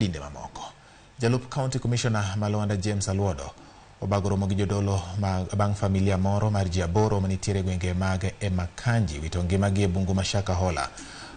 Dinde mamoko. Jalup County Commissioner ma Luanda James Aluodo obago romo gi jodolo bang' familia moro mar ji 8 manitiere e gwenge mag Emakanji wito ngimagi e bungu ma Shakahola.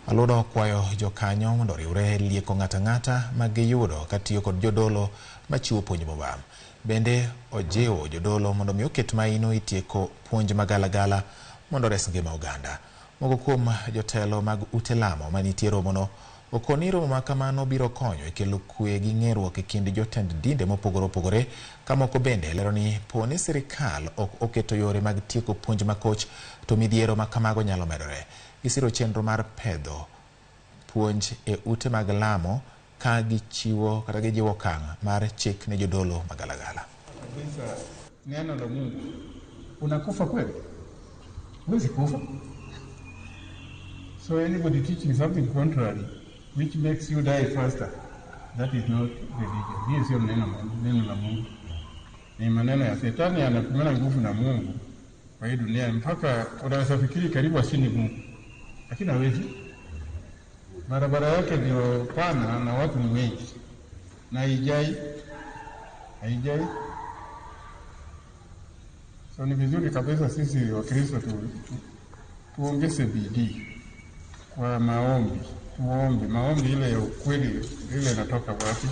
Aluodo okwayo jokanyo mondo oriwre lieko ng'ato ang'ata ma giyudo katiyo kod jodolo machiwo puonj mobam. Bende ojiwo jodolo mondo mi oket maino e tieko puonj magalagala mondo ores ngima oganda. Moko kuom jotelo mag ute lamo manitie romono okoni romo ma kamano biro konyo e kelo kwe gi ng'eruok e kind jotend dinde mopogore opogore, ka moko bende lero ni po ni sirikal ok oketo yore mag tieko puonj makoch to midhiero ma kamago nyalo medore. Gisiro chenro mar pedho puonj e ute mag lamo ka gichiwo kata gijiwo okang' mar chik ne jodolo magalagala. Kabisa, neno la Mungu. Unakufa kweli? Huwezi kufa. So anybody teaching something contrary which makes you die faster, that is not religion. Hiyo sio neno la Mungu. Ni maneno ya Shetani, anapimana nguvu na Mungu kwa hii dunia mpaka unaweza fikiri karibu ashinde Mungu. Lakini hawezi. Barabara yake ndio pana na watu ni wengi. Na haijai. Haijai. So ni vizuri kabisa sisi Wakristo tuongeze bidii kwa maombi, tuombe maombi ile ya ukweli, ile inatoka wapi?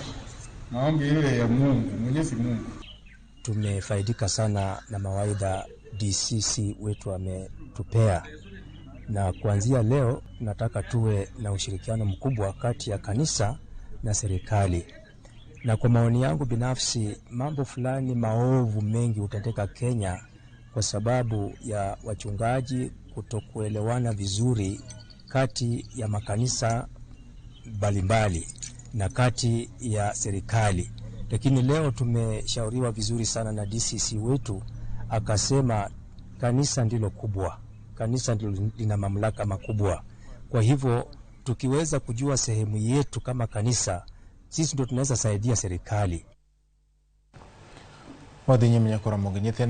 Maombi ile ya Mungu, Mwenyezi Mungu. Tumefaidika sana na mawaidha DCC wetu ametupea, na kuanzia leo nataka tuwe na ushirikiano mkubwa kati ya kanisa na serikali. Na kwa maoni yangu binafsi, mambo fulani maovu mengi hutendeka Kenya kwa sababu ya wachungaji kutokuelewana vizuri kati ya makanisa mbalimbali na kati ya serikali. Lakini leo tumeshauriwa vizuri sana na DCC wetu, akasema kanisa ndilo kubwa, kanisa ndilo lina mamlaka makubwa. Kwa hivyo tukiweza kujua sehemu yetu kama kanisa, sisi ndio tunaweza saidia serikali. Wadhi nyime nyaka Ramogi nyithindo.